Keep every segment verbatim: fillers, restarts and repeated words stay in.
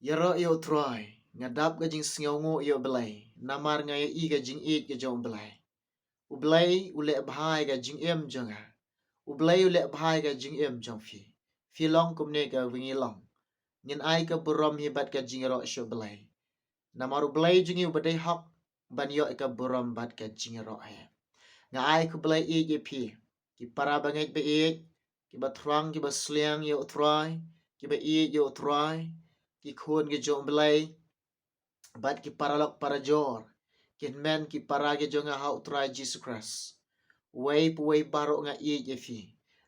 Ïaroh ïa u Trai, nga dap ka jingsngewnguh ïa u Blei, namar nga ïohi ka jingïeit ka jong u Blei. U Blei u leh bha ïa ka jingim jong nga. U Blei u leh bha ïa ka jingim jong phi. Phi long kumne ka ba ngi long. Ngin ai ka burom hi bad ka jingïaroh sha u Blei. Namar u Blei jong ngi uba dei hok, ban ïoh ïa ka burom bad ka jingïaroh hi. Nga ai khublei ïeit ïa phi, ki para bangeit ba ïeit, kiba thrang kiba sliang ïa u Trai, kiba ïeit ïa u Trai, ki khun ki jong u Blei, bad ki paralok parajor, ki hynmen ki para ki jong nga ha u Trai Jisu Khrist. Uwei pa uwei baroh nga ïeit ïa phi.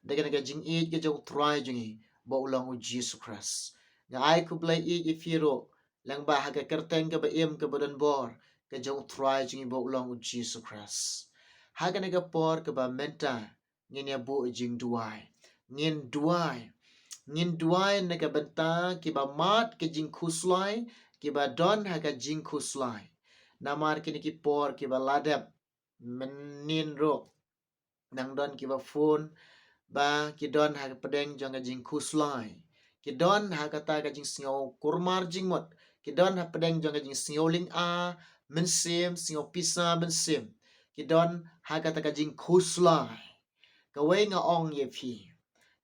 Da kane ka jingïeit ka jong u Trai jong ngi, ba u long u Jisu Khrist. Nga ai khublei ïeit ïa phi ruh, lyngba ha ka kyrteng kaba im kaba donbor, ka jong u Trai jong ngi ba u long u Jisu Khrist. Ha kane ka por kaba mynta, ngin ïa buh jingduwai. Ngin duwai. Ngin duwai na ka bynta kiba mad ka jingkhuslai, kiba don ha ka jingkhuslai. Namar kine ki por kiba la dep, mynnin ruh nang don kiba phone, ba ki don ha ka pdeng jong ka jingkhuslai. Ki don ha kata ka jingsngew kurmar jingmut. Ki don ha pdeng jong ka jingsngew lynga mynsiem, sngew pisa mynsiem. Ki don ha kata ka jingkhuslai. Kawei nga ong ïa phi,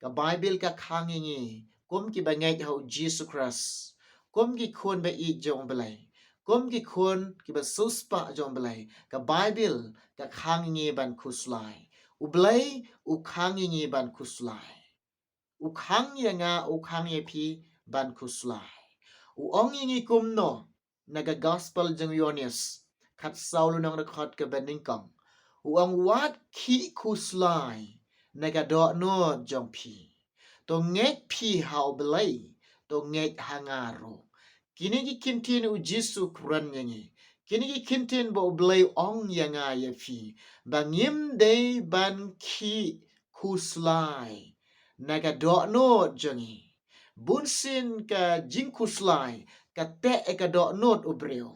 ka Baibl ka khang ïa ngi kum kiba ngeit ha u Jisu Khrist, kum ki khun ba ïeit jong u Blei, kum ki khun kiba siewspah jong u Blei. Ka Baibl ka khang ïa ngi ban khuslai. U Blei u khang ïa ngi ban khuslai. U khang ïa nga, u khang ïa phi ban khuslai. U ong ïa ngi kumno na ka Gospel jong u Ïoannis, khatsaw lynnong dkhot kaba nyngkong. U ong, wat khih khuslai na ka dohnud jong phi. To ngeit phi ha u Blei, to ngeit ha nga ruh. Kine ki kyntien u Jisu u kren ïa ngi. Kine ki kyntien ba u Blei u ong ïa nga ïa phi, ba ngim dei ban khih khuslai na ka dohnud jong ngi. Bunsien ka jingkhuslai ka teh ïa ka dohnud u briew.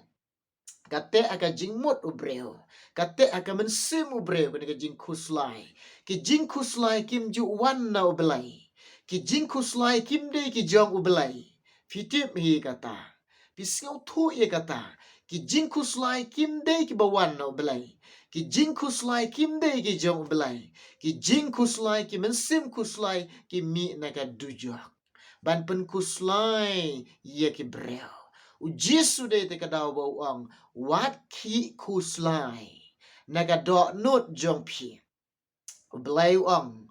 Ka teh ïa ka jingmut u briew. Ka teh ïa ka mynsiem u briew, kane ka jingkhuslai. Ki jingkhuslai kim ju wan na u Blei. Ki jingkhuslai kim dei ki jong u Blei. Phi tip hi kata. Phi sngewthuh ïa kata. Ki jingkhuslai kim dei kiba wan na u Blei. Ki jingkhuslai kim dei ki jong u Blei. Ki jingkhuslai, ki mynsiem khuslai, ki mih na ka dujok ban pynkhuslai ïa ki briew. U Jisu dei te ka daw ba u ong, wat khih khuslai na ka dohnud jong phi. U Blei u ong,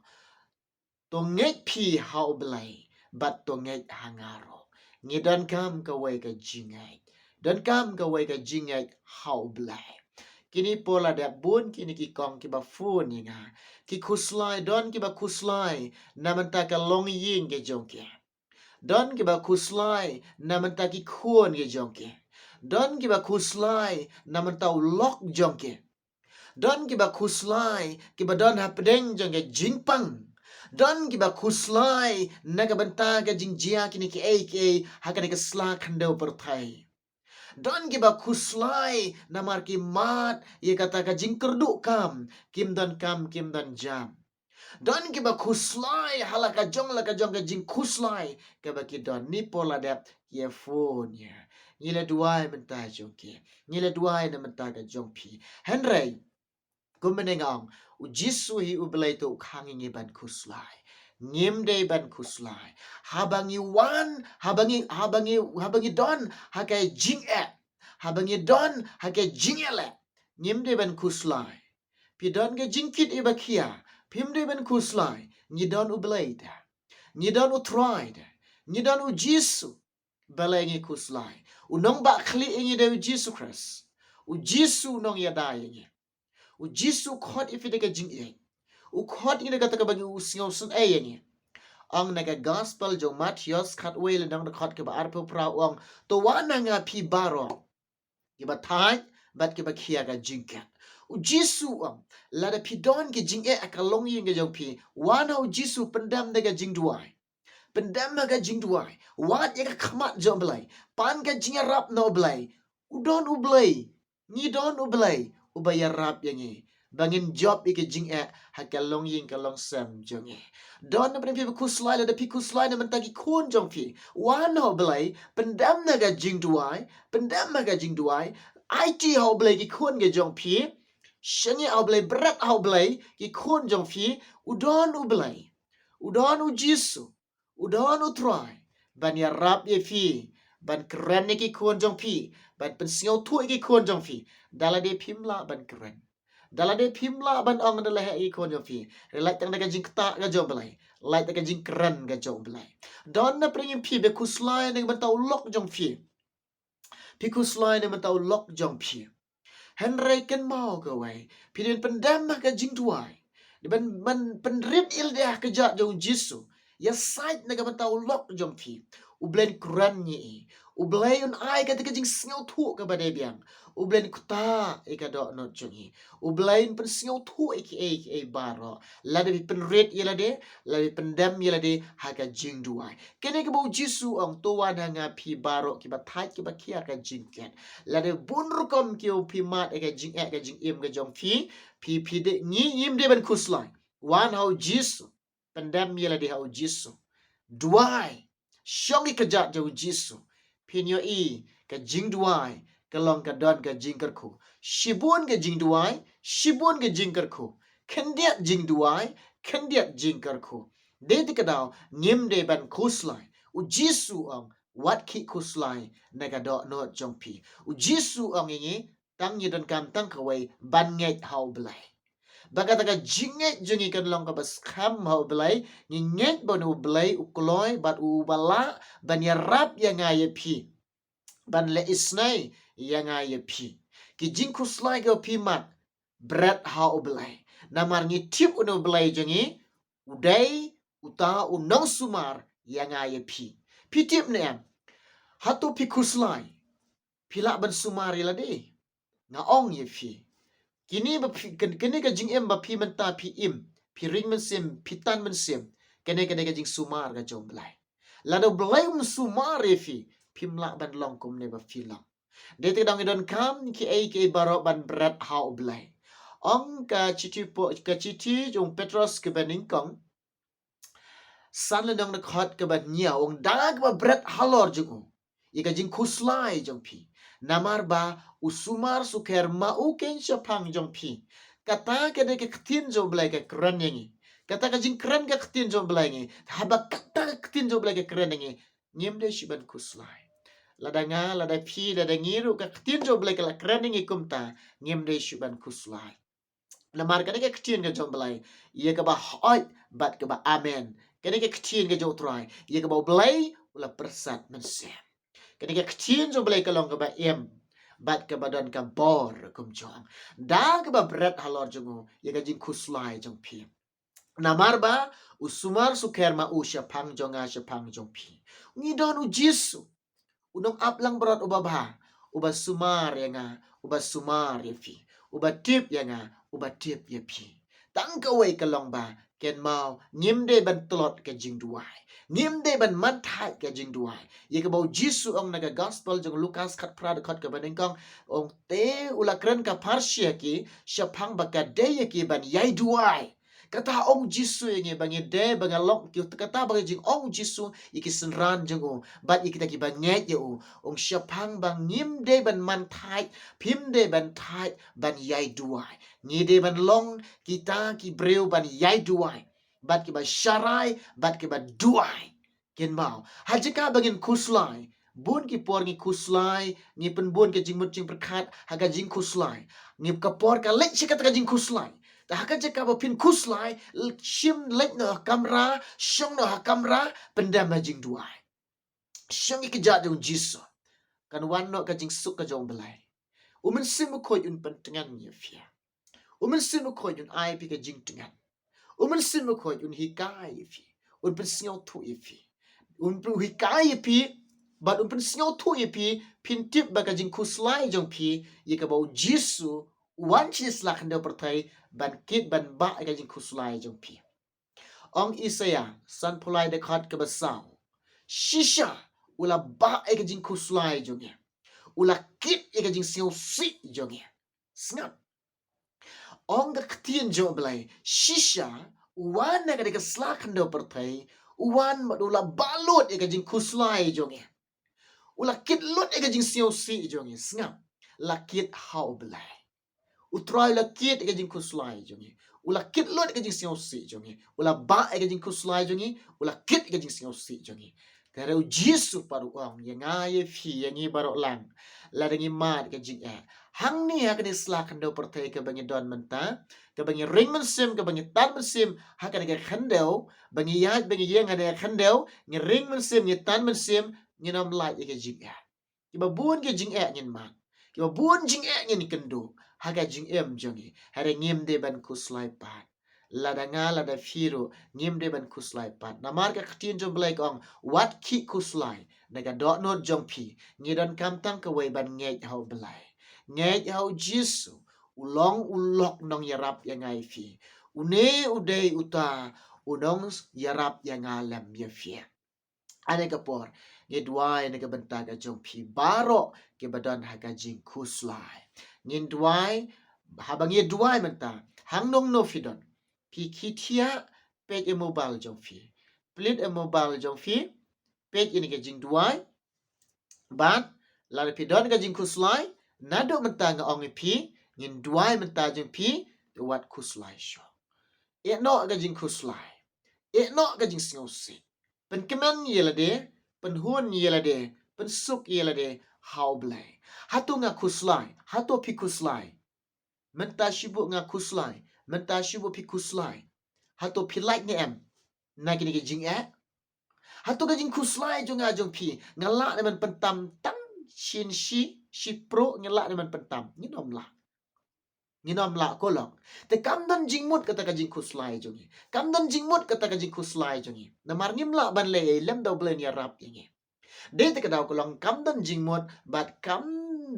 to ngeit phi ha u Blei, bad to ngeit ha nga ruh. Ngi donkam kawei ka jingngeit. Donkam kawei ka jingngeit ha u Blei. Kine por la dep bun kine ki kong kiba phone ïa nga. Ki khuslai, don kiba khuslai na bynta ka longïing ka jong ki. Don kiba khuslai na bynta ki khun ki jong ki. Don kiba khuslai na bynta u lok jong ki. Don kiba khuslai kiba don hapdeng jong ka jingpang. Don kiba khuslai na ka bynta ka jingjia kine kiei kiei ha kane ka sla khyndew pyrthei. Don kiba khuslai namar ki mad ïa kata ka jingkyrduh kam, kim don kam, kim don jam. Don kiba khuslai ha la ka jong la ka jong ka jingkhuslai kaba ki don. Kine por la dep ki ïa phone ïa. Ngi la duwai mynta jong ki. Ngi la duwai na bynta ka jong phi. Hynrei kumba nga ong, u Jisu hi u Blei, to u khang ïa ngi ban khuslai. Ngim dei ban khuslai. Haba ngi wan, haba ngi, haba ngi, haba ngi don ha ka jingeh, haba ngi don ha ka jingeh leh, ngim dei ban khuslai. Phi don ka jingkit ïa ba khia, phim dei ban khuslai. Ngi don u Blei te. Ngi don u Trai te. Ngi don u Jisu. Balei ngi khuslai? U nongbah khlieh ïa ngi dei u Jisu Khrist. U Jisu u nongïada ïa ngi. U Jisu u khot ïa phi da ka jingïeit. U khot ïa ngi da kata kaba ngi, u sngew sngewsynei ïa ngi. Ong na ka Gospel jong u Mathaios khatwei lynnong dkhot kaba arphew phra u ong, to wan ha nga phi baroh kiba thait bad kiba khia ka jingkit. U Jisu u ong, lada phi don ki jingeh ha ka longïing ka jong phi, wan ha u Jisu, pyndem da ka jingduwai. Pyndem ha ka jingduwai. Wad ïa ka khmat jong u Blei. Pan ka jingïarap na u Blei. U don u Blei. Ngi don u Blei uba ïarap ïa ngi. ba ngin jop ïa ka jingeh ha ka longïing ka longsem jong ngi. Don na pdeng phi ba khuslai, lada phi khuslai na bynta ki khun jong phi, wan ha U Blei, pyndem na ka jingduwai, pyndem na ka jingduwai, aiti ha U Blei ki khun ki jong phi, shaniah ha U Blei, bret ha U Blei ki khun jong phi. U don U Blei, u don U Jisu, u don U Trai ban ïarap ïa phi, ban kren ïa ki khun jong phi, ban pynsngewthuh ïa ki khun jong phi. Da lade phim lah ban kren, da lade phim lah ban ong da la heh ïa ki khun jong phi, re lait tang da ka jingktah ka jong U Blei, lait da ka jingkren ka jong U Blei. Don na pdeng phi ba khuslai na bynta u lok jong phi. Phi khuslai na bynta u lok jong phi. Hynrei kynmaw kawei, phi dei ban pyndem ha ka jingduwai, dei ban, ban pynrit ïa lade ha ka kjat jong U Jisu. Ïasaid na ka bynta u lok jong phi. U Blei un kren ïa i. U Blei un ai kata ka jingsngewthuh kaba dei biang. U Blei un ktah ïa ka dohnud jong i. U Blei un pynsngewthuh ïa kiei kiei baroh lada phi pynrit ïa lade, lada phi pyndem ïa lade ha ka jingduwai. Kane kaba U Jisu u ong, to wan ha nga phi baroh kiba thait kiba khia ka jingkit. Lada bun rukom ki, phi mad ïa ka jingeh ka jingim ka jong phi, phi, phi dei, ngi, ngim dei ban khuslai. Wan ha U Jisu. Pyndem ïa lade ha U Jisu. Duwai. Shong ïa ka kjat jong U Jisu. Phin ïohi ka jingduwai ka long ka don ka jingkyrkhu. Shibun ka jingduwai, shibun ka jingkyrkhu. Khyndiat jingduwai, khyndiat jingkyrkhu. Dei te ka daw ngim dei ban khuslai. U Jisu u ong, wat khie khuslai na ka dohnud jong phi. U Jisu u ong ïa ngi, tang ngi donkam tang kawei, ban ngeit ha U Blei. Ba kata ka jingngeit jong ngi kan long kaba skhem ha U Blei, ngi ngeit ba une U Blei u kloi bad uba lah ban ïarap ïa nga ïa phi, ban leh isynei ïa nga ïa phi. Ki jingkhuslai kiba phi mad, bret ha U Blei. Namar ngi tip une U Blei jong ngi u dei uta u nongsumar ïa nga ïa phi. Phi tip ne em? Hato phi khuslai? Phi lah ban sumar ïa lade? Nga ong ïa phi, kine ba phi, kane, kane ka jingim ba phi mynta phi im, phi ring mynsiem, phi tan mynsiem, kane, kane ka jingsumar ka jong U Blei. Lada U Blei um sumar ïa phi, phim lah ban long kumne ba phi long. Dei te ka daw ngi donkam kiei kiei baroh ban bret ha U Blei. Ong ka shithi po, ka shithi jong u Petros kaba nyngkong, san lynnong dkhot kaba hynñiew, u ong, da kaba bret halor jong u ïa ka jingkhuslai jong phi. Namar ba u sumar sukher ma u keiñ shaphang jong phi. Kata ka dei ka ktien jong U Blei ka kren ïa ngi. Kata ka jingkren ka ktien jong U Blei ïa ngi. Haba kata ka ktien jong U Blei ka kren ïa ngi, ngim dei shuh ban khuslai. Lada nga, lada phi, lada ngi ruh, ka ktien jong U Blei ka la kren ïa ngi kumta, ngim dei shuh ban khuslai. Namar kane ka ktien ka jong U Blei, ïa kaba hooid bad kaba amen. Kane ka ktien ka jong U Trai, ïa kaba U Blei u la pyrsad mynsiem. Kane ka ktien jong U Blei ka long kaba im bad kaba don ka bor kumjuh. Da kaba bret halor jong u ïa ka jingkhuslai jong phi. Namar ba u sumar sukher ma u shaphang jong nga, shaphang jong phi. Ngi don U Jisu, u nongap langbrot uba bha, uba sumar ïa nga, uba sumar ïa phi, uba tip ïa nga, uba tip ïa phi. Tang kawei ka long ba, kynmaw, ngim dei ban tlot ka jingduwai. Ngim dei ban man thait ka jingduwai. Ïa kaba U Jisu u ong na ka gospel jong u Lukas khatphra dkhot kaba nyngkong, u ong, te u la kren ka pharshi ha ki shaphang ba ka dei ïa ki ban ïai duwai. Kata u ong U Jisu ïa ngi ba ngi dei ba ngi long ki, kata ba ka jingong U Jisu ïa ki synran jong u bad ïa kita kiba ngeit ïa u. U ong shaphang ba ngim dei ban man thait, phim dei ban thait ban ïai duwai. Ngi dei ban long kita ki briew ban ïai duwai bad kiba sharai bad kiba duwai. Kynmaw, ha jaka ba ngin khuslai, bun ki por ngi khuslai, ngi pynbun ka jingmut jingpyrkhat ha ka jingkhuslai. Ngi, ka por ka leit sha kata ka jingkhuslai. Te ha ka jaka ba phin khuslai, l-, shim, leit noh ha kamra, shong noh ha kamra, pyndem ha jingduwai. Shong ïa ka kjat jong U Jisu. Kan wan noh ka jingsuk ka jong U Blei. U Mynsiem Bakhuid un pyntngen ïa phi. U Mynsiem Bakhuid un ai phi ka jingtngen. U Mynsiem Bakhuid un hikai ïa phi, un pynsngewthuh ïa phi. Un pyn-, hikai ïa phi bad un pynsngewthuh ïa phi, phin tip ba ka jingkhuslai jong phi, ïa kaba U Jisu u wan sha sla khyndew pyrthei ban kit ban bah ïa ka jingkhuslai jong phi. Ong Isaïah sanphew lai dkhot kaba saw, shisha u la bah ïa ka jingkhuslai jong ngi, u la kit ïa ka jingsngewsih jong ngi. Sngap. Ong ka ktien jong U Blei, shisha u wan na ka dei ka sla khyndew pyrthei, u wan bad u la bah lut ïa ka jingkhuslai jong ngi. U la kit lut ïa ka jingsngewsih jong ngi, sngap. La kit ha U Blei. U Trai u la kit ïa ka jingkhuslai jong ngi. U la kit lut ïa ka jingsngewsih jong ngi. U la bah ïa ka jingkhuslai jong ngi. U la kit ïa ka jingsngewsih jong ngi. Te U Jisu pat u ong ïa nga ïa phi ïa ngi baroh lang, lada ngi mad ka jingeh hangne ha kane sla khyndew pyrthei kaba ngi don mynta, kaba ngi ring mynsiem, kaba ngi tan mynsiem ha kane ka khyndew, ba ngi ïaid ba ngi ïeng ha kane ka khyndew, ngi ring mynsiem, ngi tan mynsiem, ngin ym lait ïa ka jingeh. Kiba bun ki jingeh ngin mad, kiba bun jingeh ngin kynduh ha ka jingim jong ngi. Hynrei ngim dei ban khuslai pat. Lada nga, lada phi ruh, ngim dei ban khuslai pat. Namar ka ktien jong U Blei ka ong, wat khih khuslai na ka dohnud jong phi. Ngi donkam tang kawei, ban ngeit ha U Blei, ngeit ha U Jisu. U long u lok nongïarap ïa nga ïa phi. Une u dei uta u nongïarap ïa nga lem ïa phi. Ha kane ka por ngi duwai na ka bynta ka jong phi baroh kiba don ha ka jingkhuslai. Ngin duwai, haba ngi duwai mynta, hangno ngno phi don, phi khie thiah, peit ïa mobile jong phi, plie ïa mobile jong phi, peit ïa kane ka jingduwai. Bad lada phi don ka jingkhuslai, naduh mynta nga ong ïa phi, ngin duwai mynta jong phi, te wat khuslai shuh. Ïeh noh ka jingkhuslai, ïeh noh ka jingsngewsih. Pynkmen ïa lade, pynhun ïa lade, pynsuk ïa lade ha U Blei. Hato nga khuslai? Hato phi khuslai? Mynta shibun nga khuslai, mynta shibun phi khuslai. Hato phi lait ne em na kine ki jingeh? Hato ka jingkhuslai jong nga jong phi, nga lah ne ban pyntam tang shi inshi, shi pruh, nga lah ne ban pyntam? Ngin ym lah. Ngin ym lah ko long. Te kam don jingmut kata ka jingkhuslai jong ngi. Kam don jingmut kata ka jingkhuslai jong ngi. Namar ngim lah ban leh ei lem da U Blei un ïarap ïa ngi. Dei te ka daw ka long kam don jingmut, bad kam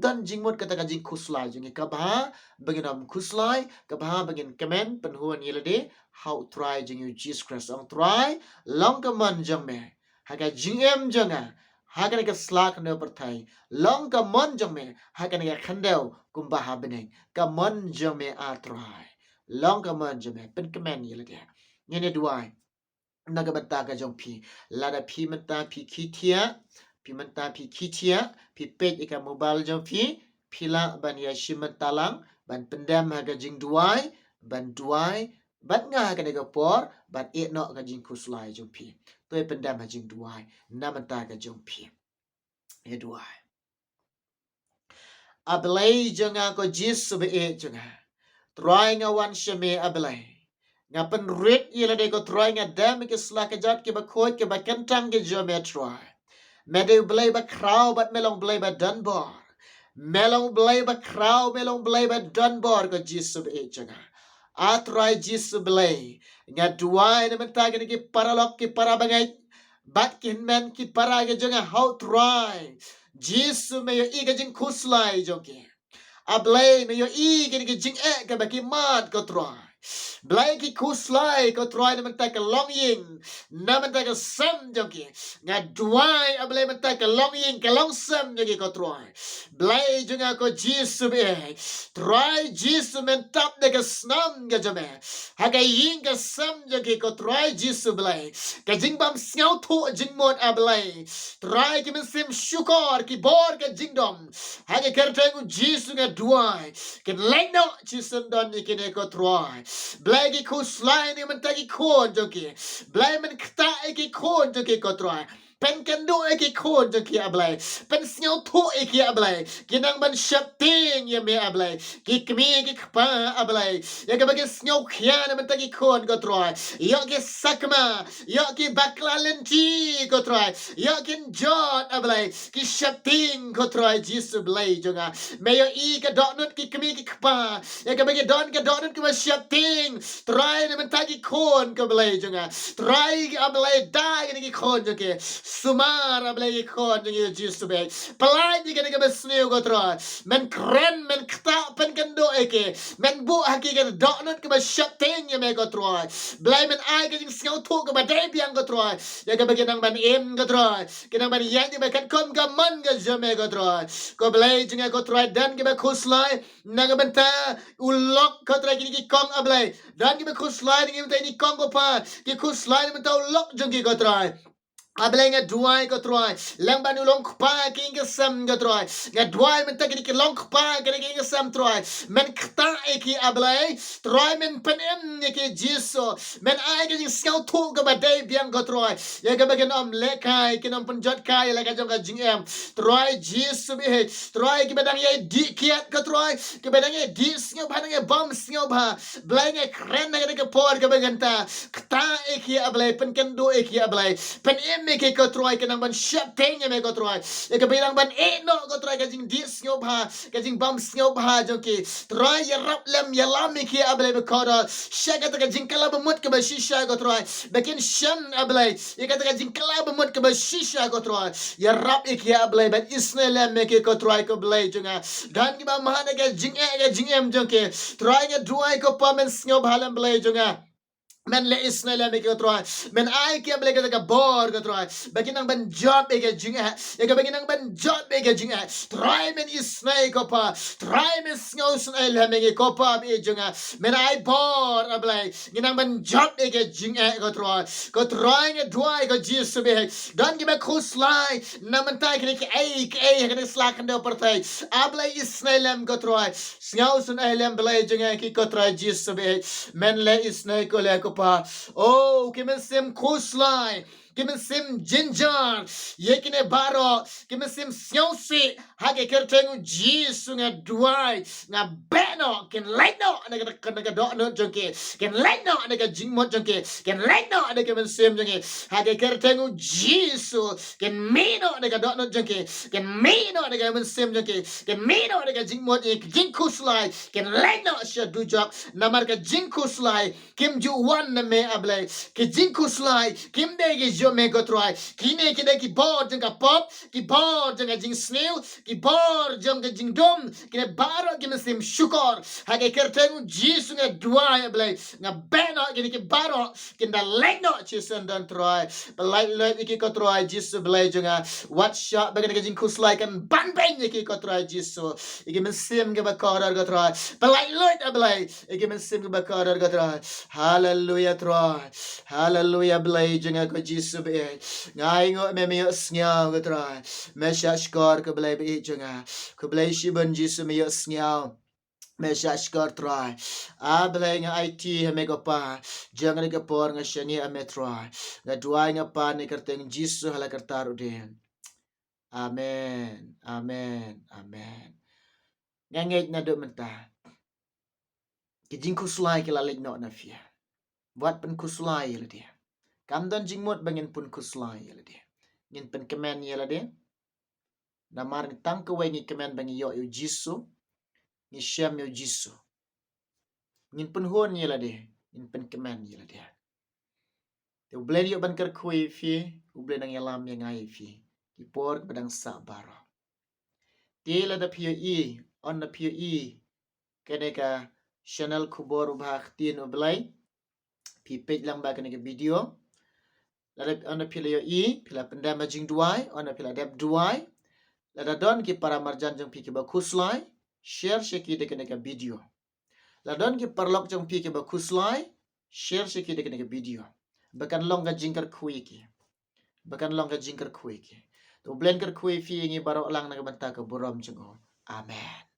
don jingmut kata ka jingkhuslai jong ngi. Kaba ha ba ngin ym khuslai, kaba ha ba ngin kmen pynhun ïa lade ha U Trai jong ngi U Jisu Khrist. Ong, Trai, long ka mon jong me ha ka jingim jong nga ha kane ka sla khyndew pyrthei. Long ka mon jong me ha kane ka khyndew kumba ha bneng. Ka mon jong me, A Trai, long ka mon jong me. Pynkmen ïa lade. Ngin ïa duwai na ka bynta ka jong phi. Lada phi mynta phi khie thiah, phi mynta phi khie thiah, phi peit ïa ka mobile jong phi, phi lah ban ïa shim bynta lang ban pyndem ha ka jingduwai, ban duwai bad nga ha kane ka por, ban ïeh noh ka jingkhuslai jong phi. To ïa pyndem ha jingduwai na bynta ka jong phi. Ïa duwai. A Blei jong nga, ko Jisu ba ïeit jong nga, Trai, nga wan sha me, A Blei. Nga pynrit ïa lade, ko Trai, nga dem ïa ki sla kjat kiba khuid kiba kyntang ki jong me, Trai. Me dei U Blei ba khraw bad me long U Blei ba donbor. Me long U Blei ba khraw, me long U Blei ba donbor, ko Jisu ba ïeit jong nga. A Trai Jisu Blei, nga duwai na bynta kine ki paralok ki para bangeit bad ki hynmen ki para ki jong nga, ha U Trai Jisu, me ïohi ka jingkhuslai jong ki. A Blei, me ïohi kine ki jingeh kaba ki mad, ko Trai. Blei, ki khuslai, ko Trai, na bynta ka longïing, na bynta ka sem jong ki. Nga duwai, A Blei, mynta ka longïing ka longsem jong ki, ko Trai. Blei jong nga, ko Jisu ba ïeit, Trai Jisu, men tap da ka snam ka jong me ha ka ïing ka sem jong ki, ko Trai Jisu Blei. Ka jingbym sngewthuh jingmut, A Blei, Trai, ki mynsiem shukor, ki bor ka jingdom, ha ka kyrteng U Jisu nga duwai, kin leit noh shisyndon ïa kine, ko Trai. Blei, ki khuslai na bynta ki khun jong ki. Blei, men ktah ïa ki khun jong ki, ko Trai. Pynkynduh ïa ki khun jong ki, A Blei. Pynsngewthuh ïa ki, A Blei, ki nang ban sheptieng ïa me, A Blei. Ki kmie ki kpa, A Blei, ïa kaba ki sngewkhia na bynta ki khun, ko Trai. Ïoh ki sakma, ïoh ki bakla lynti, ko Trai. Ïoh kin jot, A Blei, ki sheptieng, ko Trai Jisu Blei jong nga. Me ïohi ka dohnud ki kmie ki kpa, ïa kaba ki don ka dohnud kaba sheptieng, Trai, na bynta ki khun, ko Blei jong nga. Trai, A Blei, da ïa kine ki khun jong ki. Sumar, A Blei, ïa ki khun jong ngi, Jisu bad pynlait ïa kane kaba sniew, ko Trai. Men kren, men ktah, pynkynduh ïa ki. Men buh ha ki ka dohnud kaba sheptieng ïa me, ko Trai. Blei, men ai ka jingsngewthuh kaba dei biang, ko Trai, ïa kaba kin nang ban im, ko Trai, kin nang ban ïaid ïa kaba katkum ka mon ka jong me, ko Trai. Ko Blei jong nga, ko Trai, don kiba khuslai na ka bynta u lok, ko Trai, kine ki kong, A Blei. Don kiba khuslai na ka bynta kine ki kong, ko Pa, ki khuslai na ka bynta u lok jong ki, ko Trai. A Blei, nga duwai, ko Trai, lang ban u long kpa ki ïing ki sem, ko Trai. Nga duwai mynta kine ki long kpa kine ki ïing ki sem, Trai. Men ktah ïa ki, A Blei. Trai, men pynim ïa ki, Jisu. Men ai ka jingsngewthuh kaba dei biang, ko Trai, ïa kaba kin ym lehkai, kin ym pynjot kai la ka jong ka jingim. Trai Jisu bad Trai, kiba dang ïai dih kiad, ko Trai, kiba dang ïai dih sngewbha, dang ïai bam sngewbha. Blei, nga kren ha kane ka por kaba mynta. Ktah ïa ki, A Blei, pynkynduh ïa ki, A Blei. Pynim ïa ki, ko Trai, kin nang ban sheptieng ïa me, ko Trai, ïa kaba nang ban ïehnoh, ko Trai, ka jingdih sngewbha, ka jingbam sngewbha jong ki. Trai, ïarap lem ïalam ïa ki, A Blei, ba kordor, sha kata ka jingkylla bamut kaba shisha, ko Trai, ba kin shem, A Blei, ïa kata ka jingkylla bamut kaba shisha, ko Trai. Ïarap ïa ki, A Blei, ban isynei lem ïa ki, ko Trai, ko Blei jong nga. Don kiba mad ha ka jingeh, ka jingem jong ki. Trai, nga duwai, ko Pa, men sngewbha lem, Blei jong nga. Men leh isynei lem ïa ki, ko Trai. Men ai ki, A Blei, kata ka bor, ko Trai, ba kin nang ban jop ïa ka jingeh, ïa kaba kin nang ban jop ïa ka jingeh. Trai, men isynei, ko Pa. Trai, men sngewsynei lem ïa ki, ko Pa, bad jong nga. Men ai bor, A Blei, ngin nang ban jop ïa ka jingeh, ko Trai. Ko Trai, nga duwai, ko Jisu bad don kiba khuslai na ka bynta kine kiei kiei ha kane ka sla khyndew pyrthei. A Blei, isynei lem, ko Trai. Sngewsynei lem, Blei jong nga, ïa ki, ko Trai Jisu bad men leh isynei, ko leh, ko Pa. O, ki mynsiem khuslai, ki mynsiem jynjar, ïa kine baroh ki mynsiem sngewsih, ha ka kyrteng u Jisu nga duwai, nga beh noh, kin leit noh na ka, na ka dohnud jong ki, kin leit noh na ka jingmut jong ki, kin leit noh na ka mynsiem jong ki. Ha ka kyrteng u Jisu, kin mih noh na ka dohnud jong ki, kin mih noh na ka mynsiem jong ki, kin mih noh na ka jingmut, ïa ka jingkhuslai, kin leit noh sha dujok. Namar ka jingkhuslai kim ju wan na me, A Blei. Ka jingkhuslai kim dei ka jong me, ko Trai. Kine ki dei ki bor jong ka pop, ki bor jong ka jingsniew, ki bor jong ka jingdum. Kine baroh ki mynsiem shukor, ha ka kyrteng u Jisu nga duwai, A Blei, nga beh noh, kine ki baroh kin da leit noh shisien don, Trai. Pynlait lut ïa ki, ko Trai Jisu, Blei jong nga. Wat shah ba kane ka jingkhuslai kan ban beiñ ïa ki, ko Trai Jisu. Ïa ki mynsiem kiba kordor, ko Trai. Pynlait lut, A Blei, ïa ki mynsiem kiba kordor, ko Trai. Haleluya, Trai. Haleluya, Blei jong nga, ko Jisu bad nga ainguh me, me ïohsngew, ko Trai. Me shah shkor, ko Blei bad jong nga. Ko Blei shibun Jisu, me ïohsngew. Me shah shkor, Trai. A Blei, nga aiti ha me, ko Pa. Jong kane ka por nga shaniah ha me, Trai. Nga duwai, nga pan ha ka kyrteng Jisu, ha la ka rta ruh dei. Amen. Amen. Amen. Nga ngeit naduh mynta ki jingkhuslai ki la leit noh na phi. Wat pynkhuslai ïa lade. Kam don jingmut ba ngin pynkhuslai ïa lade. Ngin pynkmen ïa lade. Namar tang kawei ngi kmen ba ngi ïoh ïa u Jisu, ngi shem ïa u Jisu. Ngin pynhun ïa lade, ngin pynkmen ïa lade. Te U Blei u dang ïoh ban kyrkhu ïa phi, U Blei u dang ïalam ïa nga ïa phi. Ki por kiba dang sah baroh. Te lada phi ïohi, ynda phi ïohi kane ka channel Khubor Babha Ktien U Blei, phi peit lang bha kane ka video. Lada ynda phi la ïohi, phi la pyndem ha jingduwai, ynda phi la dep duwai. Lada don ki para marjan jong phi kiba khuslai, share sha ki da kane ka video. Lada don ki paralok jong phi kiba khuslai, share sha ki da kane ka video. Ba kan long ka jingkyrkhu ïa ki. Ba kan long ka jingkyrkhu ïa ki. To U Blei un kyrkhu ïa phi ïa ngi baroh lang na ka bynta ka burom jong u. Amen.